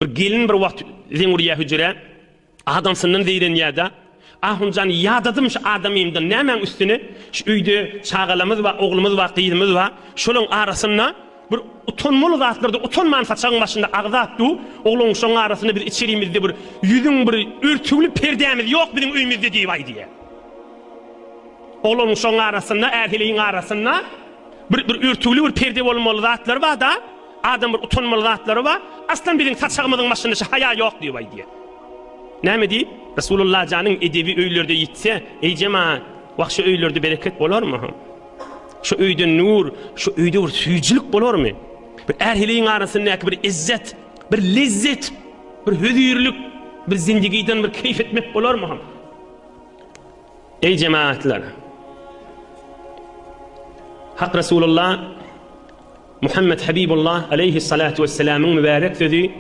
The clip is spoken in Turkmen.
Bir gelin bir wagt zeň urýar hüjrä. Adamsyndan zeýrenýär-de. Ahunjan ýadadym şu adamymdan nämäň üstüne? Şu öýde çagalamyz bar, oglumyz bar, gyzymyz bar. Şolaň arasynda bir utanmaly zatlarda utanman saçagyň başynda agzap dur. Oglan şoň arasynda biz içerimizde bir ýüzüň bir örtügli perdämiz ýok biziň öýümizde diýip aýdýar. Oglan şoň arasynda, är-heleýiň arasynda bir bir örtügli bir perde bolmaly zatlar bar-da. Adam bir utanmaly zatlary bar. Aslan biziň saçagymyzyň başynda şu haýa ýok diýip aýdýar. Näme diýip? Resulullah janyň edebi öýlerde ýitse, eý jemaat, wah şu öýlerde bereket bolarmy? Şu öýde nur, şu öýde bir süýjülik bolarmy? Bir är-heleýiň arasyndaky bir izzet, bir lezzet, bir hözirlik, bir zindigiden bir keýp etmek bolarmy? Eý jemaatlar! Hak Resulullah Muhammet Habibullah aleýhissalatu wessalamyň mübärek sözi.